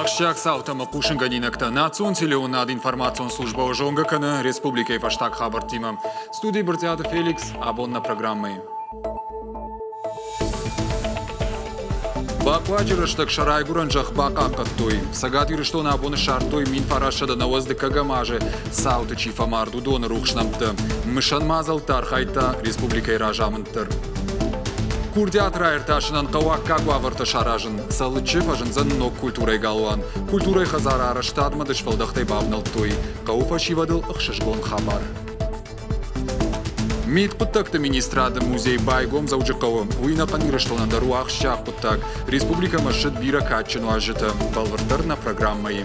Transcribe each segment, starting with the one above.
Ахсджиаг цаутӕ ӕмӕ хъусынгӕнинӕгтӕ национ телеуынынад информацион службӕ зонгӕ кӕны республикӕйы фӕстаг хабӕрттимӕ. Студийы Брытъиаты Феликс абон нӕ программӕйы. Бахъуаджы рӕстӕг сӕ райгуырӕн зӕхх бахъахъхъӕдтой. Цӕгат Ирыстоны абон ссардтой 1990 азы цауты чи фӕмард, уыдоны рухс нӕмттӕ. Мысӕн мадзӕлтты архайдта республикӕйы разамынд дӕр. Курдиат раиртасынӕн хъӕуы аккаг уавӕртӕ саразын. Цӕлыччы фӕзындзӕн ног культурӕйы галуан. Культурӕйы хӕдзары арӕзтадмӕ дысфӕлдӕхтӕй бавнӕлдтой. Хъӕуы фӕсивӕдыл ӕхсызгон хабар. Мидхъуыддӕгты министрады музей байгом Дзӕуджыхъӕуы. Уый ӕнӕхъӕн Ирыстонӕн дӕр у ахсджиаг хъуыддаг. Республикӕмӕ ссыд бирӕ кадджын уазджытӕ. Бӕлвырддӕр нӕ программӕйы.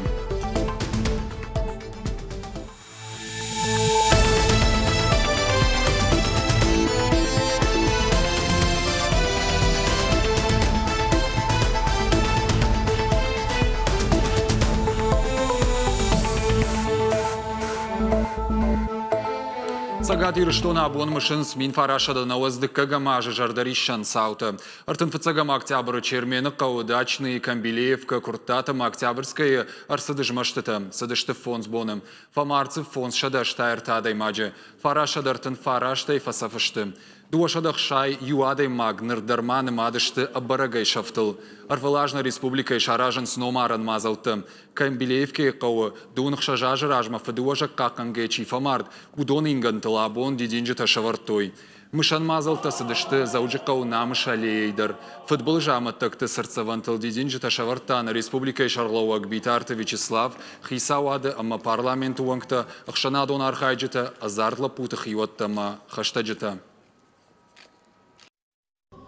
Цӕгат Ирыстоны абон мысынц 1990 азы зӕрдӕриссӕн цаутӕ. 35 октябры Чермены хъӕуы Дачные, Камбилеевка, Куырттат ӕмӕ Октябрьскӕйы ӕрцыд змӕстытӕ. Цыдысты фондз боны. Фӕмард дзы 563 адӕймаджы. 939-ӕй фӕцӕф сты. 261 адӕймаг ныр дӕр ма нымад сты ӕбӕрӕгӕй сӕфтыл. Ӕрвылаз нӕ республикӕйы саразынц номарӕн мадзӕлттӕ. Камбилеевкӕйы хъӕуы 26 азы размӕ фыдыуӕзӕг хъахъхъӕнгӕ чи фӕмард, уыдоны ингӕнтыл абон дидинджытӕ сӕвӕрдтой. Мысӕн мадзӕлттӕ цыдысты Дзӕуджыхъӕуы Намысы аллеяйы дӕр. Фыдбылызы амӕттӕгты цыртдзӕвӕнтыл дидинджытӕ сӕвӕрдта нӕ республикӕйы сӕргълӕууӕг Битарты Вячеслав, хицауады ӕмӕ парламенты уӕнгтӕ, ӕхсӕнадон архайджытӕ, ӕдзард лӕппуты хиуӕттӕ ӕмӕ хӕстӕджытӕ.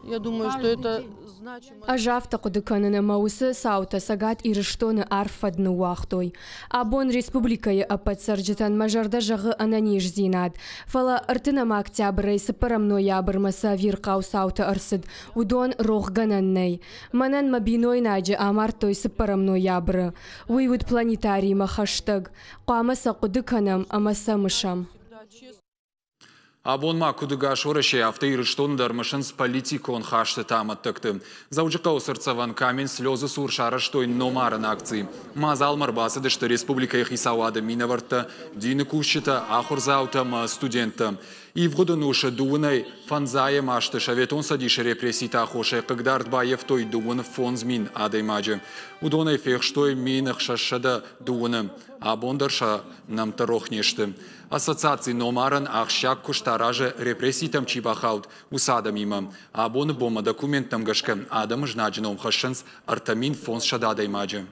Я думаю, что это Ӕз афтӕ хъуыды кӕнын, ӕмӕ уыцы цаутӕ Цӕгат Ирыстоны арф фӕд ныууагътой. Абон республикӕйы ӕппӕт цӕрджытӕн мӕ зӕрдӕ зӕгъы ӕнӕниздзинад. Фӕлӕ ӕртынӕм октябрӕй цыппӕрӕм ноябрмӕ цы ӕвирхъау цаутӕ ӕрцыд, уыдон рохгӕнӕн нӕй. Мӕнӕн мӕ бинойнаджы амардтой цыппӕрӕм ноябры. Уый уыд планетариимӕ хӕстӕг. Хъуамӕ сӕ хъуыды кӕнӕм ӕмӕ сӕ мысӕм. Абон ма куыд ӕгас Уӕрӕсе, афтӕ Ирыстоны дӕр мысынц политикон хӕстыты амӕттӕгты. Дзӕуджыхъӕуы цыртдзӕвӕн Камень слезы цур сарӕзтой номарӕн акци. Мадзалмӕ ӕрбацыдысты республикӕйы хицауады минӕвӕрттӕ, дины кусджытӕ, ахуырдзаутӕ ӕмӕ студенттӕ. Ивгъуыд ӕнусы дыууынӕй фӕндзайӕм азты Советон Цӕдисы репресситы аххосӕй хъыгдард баййӕфтой 55 000 адӕймаджы. Уыдонӕй фехстой 1630-ы. Абон дӕр сӕ нӕмттӕ рох не сты. Ассоциаци номарӕн ахсджиаг куыст аразы репресситӕм чи бахауд, уыцы адӕмимӕ. Абоны бонмӕ документтӕм гӕсгӕ адӕмы знаджы ном хӕссынц 3500 адӕймаджы.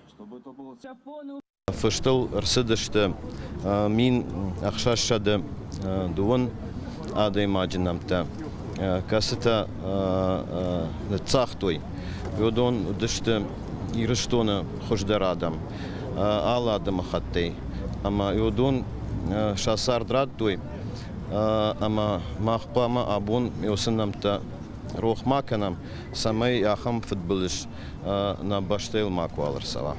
Фыстыл ӕрцыдысты 1620 адӕймаджы нӕмттӕ, кӕцытӕ ныццагътой. Уыдон уыдысты Ирыстоны хуыздӕр адӕм, алы адӕмыхаттӕй. Ӕмӕ уыдон сӕ цард радтой, ӕмӕ мах хъуамӕ абон уыцы нӕмттӕ рох ма кӕнӕм, цӕмӕй ахӕм фыдбылыз нӕ бӕстӕйыл макуал ӕрцӕуа.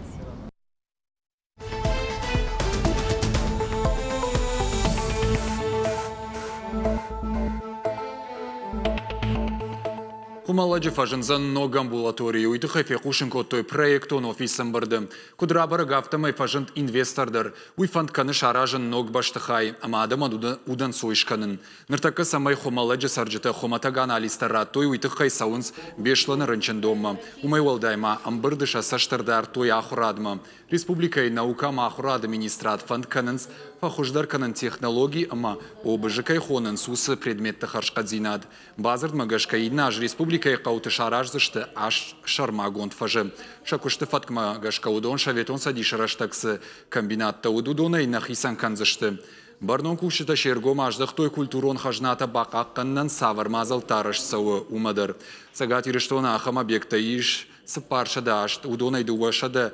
Хуымӕллӕджы фӕзындзӕн ног амбулатори. Уый тыххӕй фехъусын кодтой проектон офисы ӕмбырды. Куыд рабӕрӕг, афтӕмӕй фӕзынд инвестор дӕр. Уый фӕнд кӕны саразын ног бӕстыхай ӕмӕ адӕмӕн удӕнцой скӕнын. Ныртӕккӕ цӕмӕй Хуымӕллӕджы цӕрджытӕ хуымӕтӕг анализтӕ радтой, уый тыххӕй цӕуынц Беслӕны рынчындонмӕ. Уымӕй уӕлдай ма ӕмбырды сӕ цӕст ӕрдардтой ахуырадмӕ. Республикӕйы наукӕ ӕмӕ ахуырады министрад фӕнд кӕнынц фӕхуыздӕр кӕнын технологи ӕмӕ ОБЖ кӕй хонынц, уыцы предметты хӕрзхъӕддзинад. Бадзырдмӕ гӕсгӕ иннӕ аз республикӕйы хъӕуты сараздзысты аст сӕрмагонд фӕзы. Сӕ куысты фӕткмӕ гӕсгӕ уыдон Советон Цӕдисы рӕстӕг цы комбинаттӕ уыд, уыдонӕй нӕ хицӕн кӕндзысты. Бӕрнон кусджытӕ се ргом аздӕхтой культурон хӕзнатӕ бахъахъхъӕнынӕн цавӕр мадзӕлттӕ арӕзт цӕуы, уымӕ дӕр. Цӕгат Ирыстоны ахӕм объекттӕ ис 408, уыдонӕй 207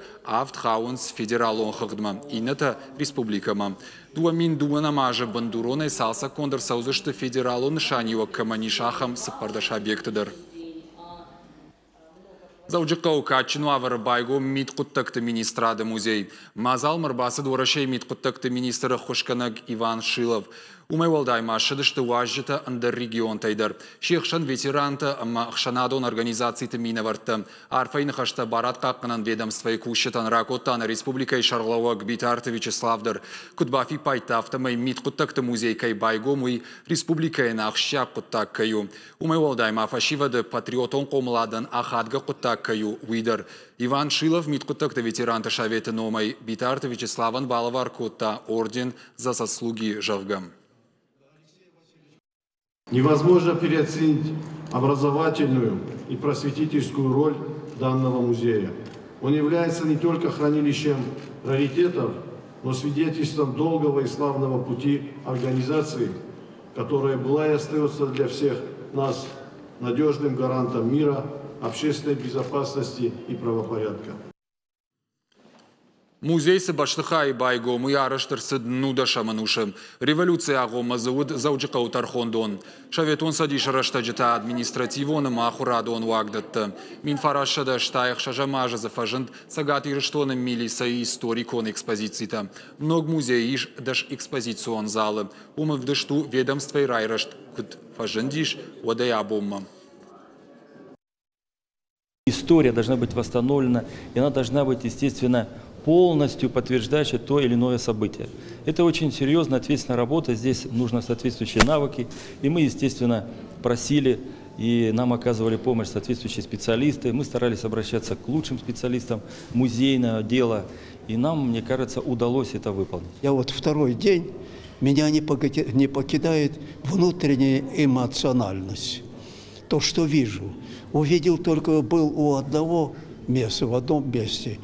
хауынц федералон хыгъдмӕ, иннӕтӕ республикӕмӕ. 2002 азы бындуронӕй цалцӕггонд ӕрцӕудзысты федералон нысаниуӕг кӕмӕн ис, ахӕм 14 объекты дӕр. Дзӕуджыхъӕуы кадджын уавӕры байгом мидхъуыддӕгты министрады музей. Мадзалмӕ ӕрбацыд Уӕрӕсейы мидхъуыддӕгты министры ӕххуысгӕнӕг Иван Шилов. Уымӕй уӕлдай ма ссыдысты уазджытӕ ӕндӕр регионтӕй дӕр. Се хсӕн ветерантӕ ӕмӕ ӕхсӕнадон организациты минӕвӕрттӕ. Арфӕйы ныхӕстӕ барадхъахъхъӕнӕн ведомствойы кусджытӕн ракодта нӕ республикӕйы сӕргълӕууӕг Битарты Вячеслав дӕр. Куыд бафиппайдта, афтӕмӕй мидхъуыддӕгты музей кӕй байгом, уый республикӕйӕн ахсджиаг хъуыддаг кӕй у. Уымӕй уӕлдай ма фӕсивӕды патриотон хъомыладӕн ахадгӕ хъуыддаг кӕй у, уый дӕр. Иван Шилов мидхъуыддӕгты ветеранты советы номӕй Битарты Вячеславӕн балӕвар кодта орден «За заслуги», зӕгъгӕ. Невозможно переоценить образовательную и просветительскую роль данного музея. Он является не только хранилищем раритетов, но свидетельством долгого и славного пути организации, которая была и остается для всех нас надежным гарантом мира, общественной безопасности и правопорядка. Музей цы бӕстыхайы байгом, уый арӕзт ӕрцыд 19-ӕм ӕнусы. Революцийы агъоммӕ дзы уыд Дзӕуджыхъӕуы тӕрхондон. Советон Цӕдисы рӕстӕджы та административон ӕмӕ ахуырадон уагдӕттӕ. 1986 азы дзы фӕзынд Цӕгат Ирыстоны милицӕйы историкон экспозицитӕ. Ног музейы ис 10 экспозицион залы. Уым ӕвдыст у ведомствойы райрӕзт куыд фӕзындис, уӕдӕй абонмӕ. История должна быть восстановлена, и она должна быть, естественно, полностью подтверждающая то или иное событие. Это очень серьезная, ответственная работа, здесь нужны соответствующие навыки. И мы, естественно, просили, и нам оказывали помощь соответствующие специалисты. Мы старались обращаться к лучшим специалистам музейного дела, и нам, мне кажется, удалось это выполнить. Я вот второй день, меня не покидает внутренняя эмоциональность. То, что вижу. Увидел только, был у одного места, в одном месте.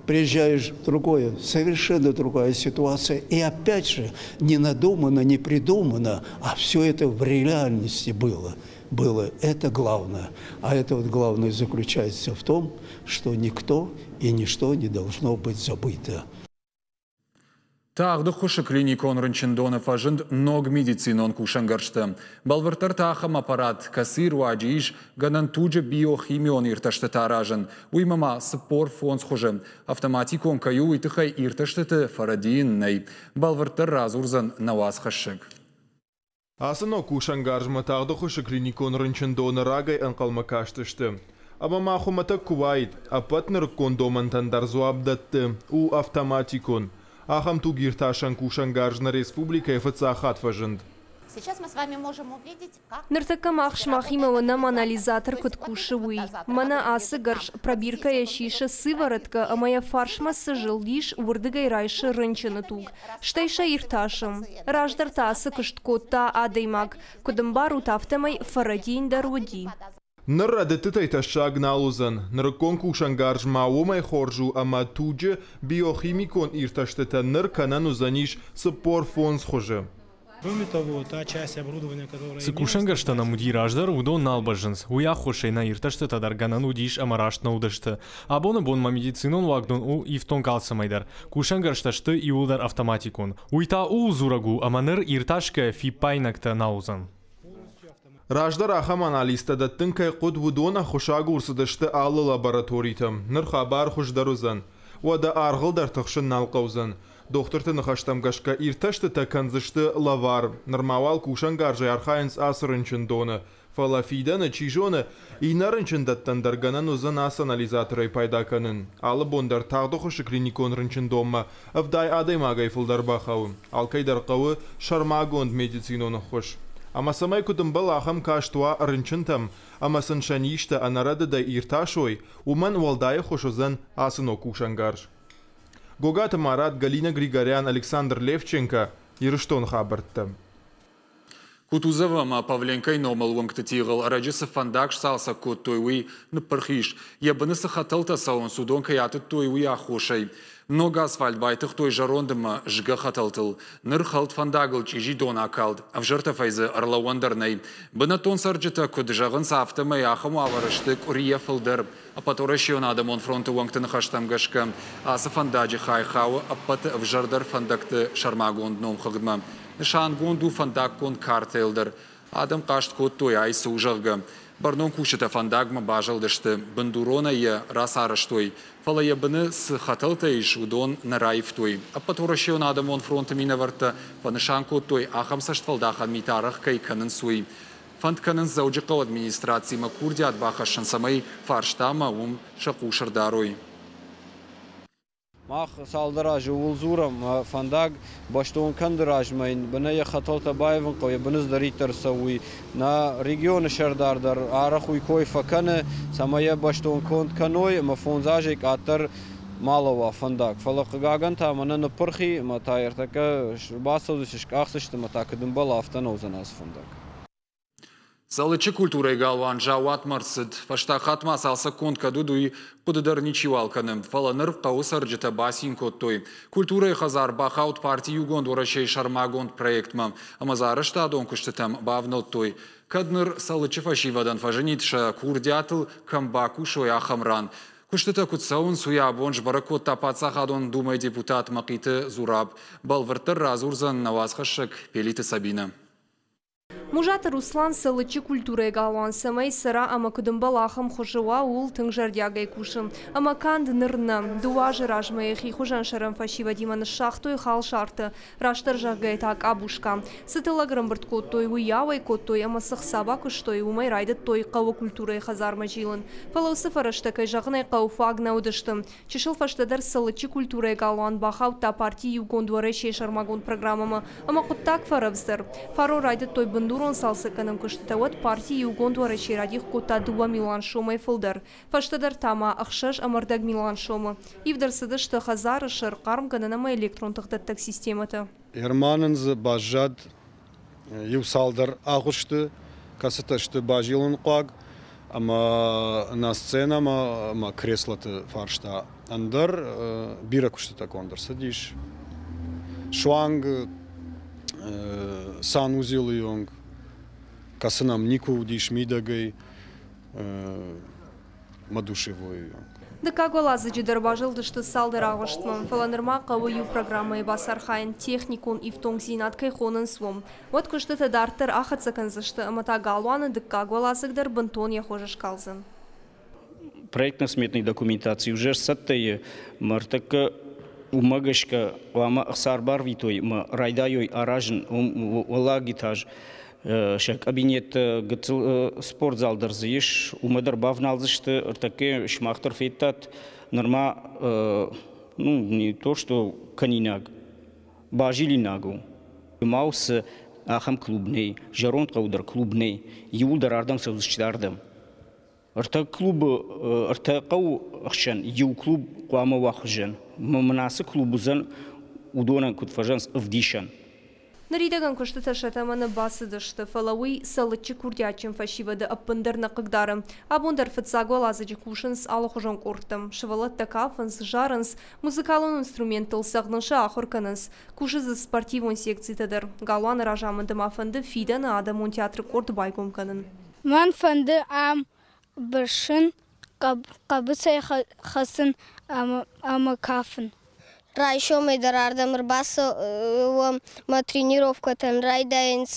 Приезжаешь в другое, совершенно другая ситуация. И опять же, не надумано, не придумано, а все это в реальности было. Было. Это главное. А это вот главное заключается в том, что никто и ничто не должно быть забыто. Тагъд ӕххуысы клиникон рынчындоны фӕзынд ног медицинон кусӕнгӕрзтӕ. Бӕлвырддӕр та ахӕм аппарат, кӕцыйы руаджы ис гӕнӕн туджы биохимион иртӕстытӕ аразын. Уыимӕ ма 45 хуызы. Автоматикон кӕй у, уый тыххӕй иртӕстыты фӕрӕдийын нӕй. Бӕлвырддӕр радзурдзӕн нӕ уацхӕссӕг. Ацы ног кусӕнгарзмӕ тагъд ӕххуысы клиникон рынчындоны рагӕй ӕнхъӕлмӕ кастысты. Ӕмӕ ма хуымӕтӕг куы уаид, ӕппӕт нырыккон домӕнтӕн дӕр дзуапп дӕтты, у автоматикон. Ахӕм тугиртасӕн кусӕнгарз нӕ республикӕйы фыццаг хатт фӕзынд. Ныртӕккӕ мах сымахимӕ уынӕм, анализатор куыд кусы, уый. Мӕнӕ ацы гӕрз пробиркӕйӕ сисы сывороткӕ ӕмӕ йӕ фарсмӕ цы зылд ис, уырдыгӕй райсы рынчыны туг. Стӕй сӕ иртасы. Раздӕр та ацы куыст кодта адӕймаг. Куыд ӕмбарут, афтӕмӕй фӕрӕдийын дӕр уыди. Ныр рӕдыдтытӕй тӕссаг нал уыдзӕн. Нырыккон кусӕнгарз ма уымӕй хорз у, ӕмӕ туджы биохимикон иртӕстытӕ ныр кӕнӕн уыдзӕнис 45 хуызы. Цы кусӕнгӕрзтӕ нӕм уыди раздӕр, уыдон нал бӕззынц. Уый аххосӕй нӕ иртӕстытӕ дӕр гӕнӕн уыдис ӕмӕ раст нӕ уыдысты. Абоны бонмӕ медицинон уагдон у ифтонг алцӕмӕй дӕр. Кусӕнгӕрзтӕ сты иууылдӕр автоматикон. Уый та ууыл дзурӕг у, ӕмӕ ныр иртасгӕ фиппаинӕгтӕ нал уыдзӕн. Раздӕр ахӕм анализтӕ дӕттын кӕй хъуыд, уыдон ӕххуысагур цыдысты алы лабораторитӕм. Ныр хабар хуыздӕр уыдзӕн. Уӕдӕ аргъыл дӕр тыхсын нал хъӕудзӕн. Дохтырты ныхӕстӕм гӕсгӕ иртӕстытӕ кӕндзысты лӕвар. Нырма уал кусӕнгарзӕй архайынц ацы рынчындоны. Фӕлӕ фидӕны, чи зоны, иннӕ рынчындӕттӕн дӕр гӕнӕн уыдзӕн ацы анализаторӕй пайда кӕнын. Алы бон дӕр тагъд ӕххуысы клиникон рынчындонмӕ 70 адӕймагӕй фылдӕр бахауы. Алкӕй дӕр хъӕуы сӕрмагонд медицинон ӕххуыс. Ӕмӕ цӕмӕй куыд ӕмбӕлы ахӕм каст уа рынчынтӕм, ӕмӕ сын сӕ низтӕ ӕнӕрӕдыдӕй иртасой, уымӕн уӕлдай ӕххуыс уыдзӕн ацы ног кусӕнгарз. Гогаты Марат, Галина Григорян, Александр Левченко, Ирыстоны хабӕрттӕ. Кутузова ӕмӕ Павленкойы номыл уынгты тигъыл ӕрӕджы цы фӕндаг сцалцӕг кодтой, уый ныппырх ис. Йӕ быны цы хӕтӕлтӕ цӕуынц, уыдон кӕй атыдтой, уый аххосӕй. Ног асфальт байтыгътой зӕронд ӕмӕ згӕ хӕтӕлтыл. Ныр хӕлд фӕндагыл чъизи дон акалд, ӕвзӕр тӕфӕй дзы ӕрлӕууӕн дӕр нӕй. Бынӕттон цӕрджытӕ куыд зӕгъынц, афтӕмӕй ахӕм уавӕры сты къуырийӕ фылдӕр. Ӕппӕтуӕрӕсейон адӕмон фронты уӕнгты ныхӕстӕм гӕсгӕ, ацы фӕндаджы хай хауы ӕппӕты ӕвзӕрдӕр фӕндӕгты сӕрмагонд номхыгъдмӕ. Нысангонд у фӕндаггон картӕйыл дӕр. Адӕм хъаст кодтой, ай цы у, зӕгъгӕ. Бӕрнон кусджытӕ фӕндагмӕ базылдысты, бындуронӕй йӕ рацарӕзтой. Фӕлӕ йӕ быны цы хӕтӕлтӕ ис, уыдон нӕ раивтой. Ӕппӕтуӕрӕсеон адӕмон фронты минӕвӕрттӕ фӕнысан кодтой, ахӕм цӕстфӕлдахӕн митӕ арӕх кӕй кӕнынц, уый. Фӕнд кӕнынц Дзӕуджыхъӕуы администрацимӕ курдиат бахӕссын, цӕмӕй фарстамӕ уым сӕ хъус ӕрдарой. Мах цалдӕр азы ууыл дзурӕм, фӕндаг бӕстон кӕнды размӕ йын бынӕй йӕ хӕтӕлтӕ баивын хъӕуы, йӕ быны цыдӕриддӕр цӕуы, уый. Нӕ регионы сӕрдар дӕр арӕх уый кой фӕкӕны, цӕмӕй йӕ бӕстон конд кӕной ӕмӕ 5 азӕй къаддӕр ма лӕууа фӕндаг. Фӕлӕ хъыгагӕн та мӕнӕ ныппырх и ӕмӕ та ӕртӕккӕ бацӕудзысты, скъахдзысты ӕмӕ та куыд ӕмбӕлы, афтӕ нӕ уыдзӕн ацы фӕндаг. Цӕлыччы культурӕйы галуан заууатмӕ ӕрцыд. Фӕстаг хатт ма цалцӕггонд кӕд уыд, уый хъуыды дӕр ничиуал кӕны. Фӕлӕ ныр хъӕуы цӕрджытӕ бацин кодтой. Культурӕйы хӕдзар бахауд парти Иугонд Уӕрӕсейы сӕрмагонд проектмӕ ӕмӕ дзы арӕзтадон куыстытӕм бавнӕлдтой. Кӕд ныр Цӕлыччы фӕсивӕдӕн фӕзынид сӕ курдиатыл кӕм бакусой, ахӕм ран. Куыстытӕ куыд цӕуынц, уый абон сбӕрӕг кодта Паддзахадон Думӕйы депутат Мӕхъиты Зураб. Бӕлвырддӕр радзурдзӕн нӕ уацхӕссӕг Пелиты Сабинӕ. Музаты Руслан Цӕлыччы культурӕйы галуан цӕмӕй цӕра ӕмӕ куыд ӕмбӕлы, ахӕм хуызы уа, ууыл тынг зӕрдиагӕй кусы. Ӕмӕ канд ныр нӕ. 2 азы размӕ йӕхи хуызӕн сӕрӕн фӕсивӕдимӕ ныссагътой халсарты, растдӕр зӕгъгӕйӕ та къабуска. Цы тыллӕг ӕрӕмбырд кодтой, уый ауӕй кодтой ӕмӕ цы хца бакуыстой, уымӕй райдыдтой хъӕуы культурӕйы хӕдзармӕ зилын. Фӕлӕ уыцы фӕрӕзтӕ, кӕй зӕгъын ӕй хъӕуы, фаг нӕ уыдысты. Чысыл фӕстӕдӕр Цӕлыччы культурӕйы галуан бахаудта парти Иугонд Уӕрӕсейы сӕрмагонд программӕмӕ ӕмӕ хъуыддаг фӕрӕвдздӕр. Фарон райдыдтой бындурон цалцӕггӕнӕн куыстытӕ, уӕд парти Иугонд Уӕрӕсе радих кодта 2 милуан сомӕй фылдӕр. Фӕстӕдӕр та ма 6,5 милуан сомы. Ивд ӕрцыдысты хӕдзары сӕр, хъармгӕнӕн ӕмӕ электрон тыхдӕттӕг системӕтӕ. Ерманӕн дзы баззад иу цалдӕр агъуысты, кӕцытӕ сты базилынхъуаг ӕмӕ нӕ сценӕмӕ ӕмӕ креслоты фарста. Ӕндӕр бирӕ куыстытӕ конд ӕрцыдис. Суанг санузелы онг, кӕцы нӕм никуы уыдис мидӕгӕй, мӕ душевой. Дыккаг уӕладзыджы дӕр базылдысты цалдӕр агъуыстмӕ, фӕлӕ нырма хъӕуы иу программӕйы бацархайын, техникон ифтонгдзинад кӕй хонынц, уым. Уӕд куыстытӕ дарддӕр ахӕццӕ кӕндзысты ӕмӕ та галуаны дыккаг уӕладзыг дӕр бынтон йӕ хуыз скалдзӕн. Проектно-сметной документаци уже сцӕттӕ и, ӕртӕккӕ уымӕ гӕсгӕ хъуамӕ ӕхца ӕрбарвитой ӕмӕ райдайой аразын уӕллаг этаж. Сӕ кабинет гыццыл спортзал дӕр дзы ис, уымӕ дӕр бавналдзысты. Ӕртӕккӕ сымах дӕр федтат, нырма ну, не то что кӕнинаг, базилинаг у. Ма цы ахӕм клуб нӕй, зӕронд хъӕу дӕр клуб нӕй, иууылдӕр ардӕм цӕудзысты ардӕм. Ӕртӕ клубы, ӕртӕ хъӕуы ӕхсӕн иу клуб хъуамӕ уа хуызӕн. Мын ацы клуб уыдзӕн уыдонӕн куыд фӕзӕгъынц ӕвдисӕн. Ныридӕгӕн куыстытӕ сӕ тӕмӕны бацыдысты, фӕлӕ уый Цӕлыччы курдиатджын фӕсивӕды ӕппындӕр нӕ хъыгдары. Абон дӕр фыццаг уӕладзыджы кусынц алыхуызон къордты. Сывӕллӕттӕ кафынц, зарынц, музыкалон инструменттыл цӕгъдын сӕ ахуыр кӕнынц. Кусы дзы спортивон секцитӕ дӕр. Галуаны разамынды ма фӕнды фидӕны адӕмон театры къорд байгом кӕнын. Мӕн фӕнды ам бырсын, хъӕбысӕй хӕцын ӕмӕ кафын. Райсомӕй дӕр ардӕм ӕрбацӕуӕм, мӕ тренировкӕтӕн райдайынц.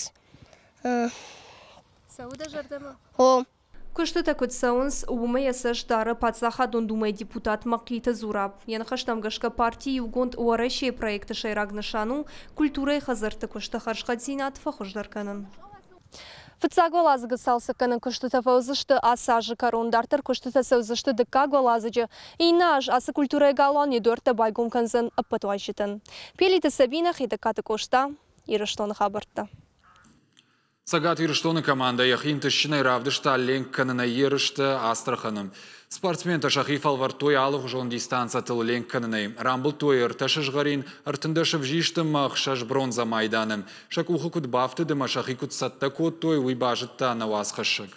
Цӕуы дӕ зӕрдӕмӕ? О. Куыстытӕ куыд цӕуынц, уымӕ йӕ цӕст дары Паддзахадон Думӕйы депутат Мӕхъиты Зураб. Йӕ ныхӕстӕм гӕсгӕ парти Иугонд Уӕрӕсейы проекты сӕйраг нысан у культурӕйы хӕдзӕртты куысты хӕрзхъӕддзинад фӕхуыздӕр кӕнын. Фыццаг уӕладзыгы цалцӕггӕнӕн куыстытӕ фӕуыдзысты ацы азы кӕрон. Дарддӕр куыстытӕ цӕудзысты дыккаг уӕладзыджы. Иннӕ аз ацы культурӕйы галуан йӕ дуӕрттӕ байгом кӕндзӕн ӕппӕт уазджытӕн. Пелиты Сабинӕ, Хетӕгкаты Къоста, Ирыстоны хабӕрттӕ. Цӕгат Ирыстоны командӕ йӕхи ӕнтыстджынӕй равдыста ленк кӕнынӕй ерысты Астраханы. Спортсментӕ сӕхи фӕлвӕрдтой алыгъуызон дистанцӕтыл ленк кӕнынӕй. Рамбылдтой 3 сызгъӕрин, 13 ӕвзист ӕмӕ 6 бронзӕ майданы. Сӕ къухы куыд бафтыд ӕмӕ сӕхи куыд цӕттӕ кодтой, уый базыдта нӕ уацхӕссӕг.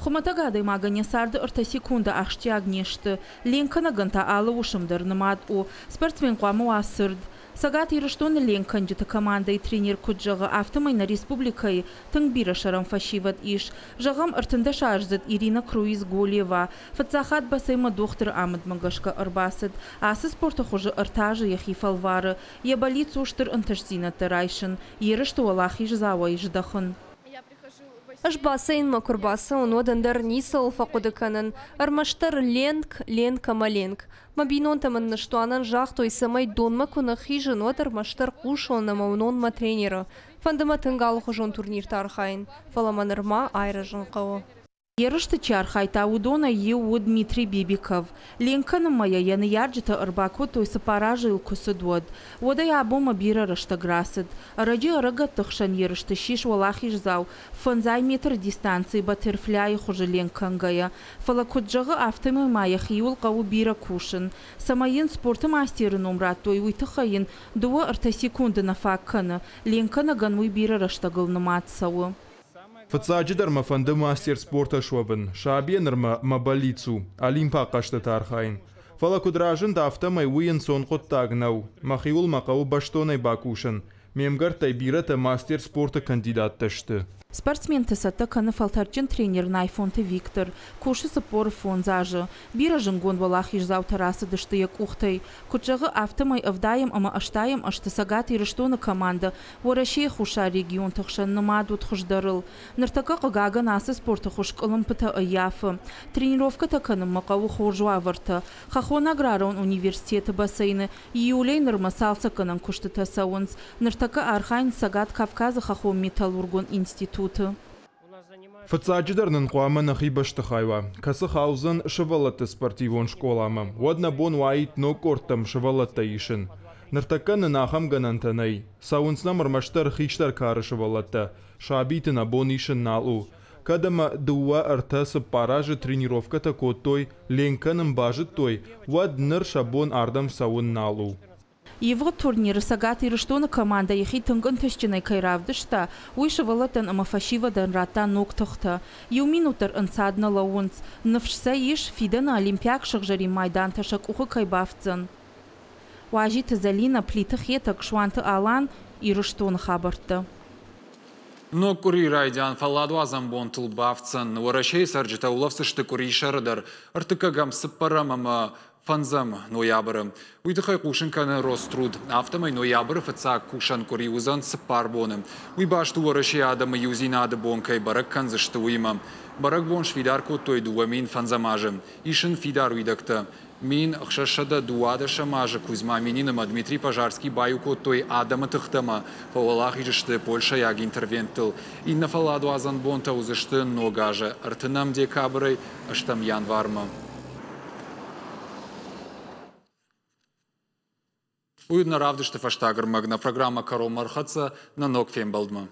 Хуымӕтӕг адӕймагӕн йӕ царды 3 секунды ахсджиаг не сты. Ленкӕнӕгӕн та алы уысм дӕр нымад у. Спортсмен хъуамӕ уа цырд. Цӕгат Ирыстоны ленкӕнджыты командӕйы тренер куыд зӕгъы, афтӕмӕй нӕ республикӕйы тынг бирӕ сӕрӕн фӕсивӕд ис. Зӕгъӕм, 13-аздзыд Ирина Круиз-Голева фыццаг хатт бассейнмӕ дохтыры амындмӕ гӕсгӕ ӕрбацыд. Ацы спорты хуызы 3 азы йӕхи фӕлвары. Йӕ бӕллиц у стыр ӕнтыстдзинӕдтӕ райсын, ерысты уӕлахиздзауӕй здӕхын. Ӕз бассейнмӕ куы рбацӕуын, уӕд ӕндӕр ницӕуыл фӕхъуыды кӕнын, ӕрмӕстдӕр ленк, ленк ӕмӕ ленк. Мӕ бинонтӕ мын ныстуанӕн загътой, цӕмӕй донмӕ куы ныххизын, уӕд ӕрмӕстдӕр хъусон ӕмӕ уынон мӕ тренеры. Фӕнды мӕ тынг алыхуызон турнирты архайын, фӕлӕ мӕ нырма айрӕзын хъӕуы. Ерысты чи архайдта, уыдонӕй иу уыд Дмитрий Бибиков. Ленк кӕнынмӕ йӕ йӕ ныййарджытӕ ӕрбакодтой 4 азы йыл куы цыд, уӕд. Уӕдӕй абонмӕ бирӕ рӕстӕг рацыд. Ӕрӕджы ӕрыгӕтты хсӕн ерысты ссис уӕлахиздзау 5 метры дистанцийы баттерфляйы хуызы ленк кӕнгӕйӕ. Фӕлӕ куыд зӕгъы, афтӕмӕй ма йӕхиуыл хъӕуы бирӕ кусын. Цӕмӕй йын спорты мастеры ном радтой, уый тыххӕй йын 2-3 секунды нӕ фаг кӕны. Ленкгӕнӕгӕн уый бирӕ рӕстӕгыл нымад цӕуы. Фыццаджыдӕр мӕ фӕнды мастер спорта суӕвын. Сабийӕ нырмӕ мӕ бӕллиц у олимпаг хъӕзтыты архайын. Фӕлӕ куыд разынд, афтӕмӕй уый ӕнцон хъуыддаг нӕу. Мӕхиуыл мӕ хъӕуы бӕстонӕй бакусын. Ме мгӕрттӕй бирӕтӕ мастер спорты кандидаттӕ сты. Спортсменты цӕттӕ кӕны фӕлтӕрдджын тренер Найфонты Виктор. Кусы 45 азы. Бирӕ зынгонд уӕлахиздзаутӕ рацыдысты йӕ къухтӕй. Куыд зӕгъы, афтӕмӕй 70 ӕмӕ 80 азты Цӕгат Ирыстоны командӕ Уӕрӕсейы хуссар регионты хсӕн нымад уыд хуыздӕрыл. Ныртӕккӕ хъыгагӕн ацы спорты хуыз къуылымпытӕ ӕййафы. Тренировкӕтӕ кӕнынмӕ хъӕуы хорз уавӕртӕ. Хӕххон аграрон университеты бассейны июлӕй нырмӕ цалцӕггӕнӕн куыстытӕ цӕуынц. Ныртӕккӕ архайынц Цӕгат Кавказы хӕххон металлургон институты. Фыццаджыдӕр нын хъуамӕ нӕхи бӕстыхай уа, кӕцы хаудзӕн сывӕллӕтты спортивон скъоламӕ. Уӕд нӕ бон уаид ног къордтӕм сывӕллӕттӕ исын. Ныртӕккӕ нын ахӕм гӕнӕнтӕ нӕй. Цӕуынц нӕм ӕрмӕстдӕр хистӕр кары сывӕллӕттӕ. Сабиты нӕ бон исын нал у. Кӕд ӕмӕ 2, 3, 4 азы тренировкӕтӕ кодтой, ленк кӕнын базыдтой, уӕд ныр сӕ бон ардӕм цӕуын нал у. Ивгъуыд турниры Цӕгат Ирыстоны командӕ йӕхи тынг ӕнтыстджынӕй кӕй равдыста, уый сывӕллӕттӕн ӕмӕ фӕсивӕдӕн радта ног тыхтӕ. Иу минут дӕр ӕнцад нӕ лӕууынц. Ныфс сӕ ис, фидӕны олимпиаг сыгъзӕрин майдантӕ сӕ къухы кӕй бафтдзӕн. Уазиты Зӕлинӕ, Плиты Хетӕг, Суанты Алан, Ирыстоны хабӕрттӕ. Ног къуырийы райдиан фӕлладуадзӕн бонтыл бафтдзӕн. Уӕрӕсейы цӕрджытӕ улӕфдзысты къуырисӕры дӕр 3-ӕм, 4-ӕм ӕмӕ 5 ноябры. Уый тыххӕй хъусын кӕны Роструд. Афтӕмӕй ноябры фыццаг кусӕн къуыри уыдзӕн 4 боны. Уый баст у Уӕрӕсейы адӕмы иудзинады бон кӕй бӕрӕг кӕндзысты, уыимӕ. Бӕрӕгбон сфидар кодтой 2005 азы. Ис ын фидар уидӕгтӕ. 1612 азы Кузьма Минин ӕмӕ Дмитрий Пожарский баиу кодтой адӕмы тыхтӕ ӕмӕ фӕуӕлахиз сты польшӕйаг интервенттыл. Иннӕ фӕлладуадзӕн бонтӕ уыдзысты ног азы 30 декабрӕй 8 январмӕ. Уый нӕ равдысты фӕстаг ӕрмӕг, нӕ программӕ кӕронмӕ ӕрхӕццӕ, нӕ ног фембӕлдмӕ.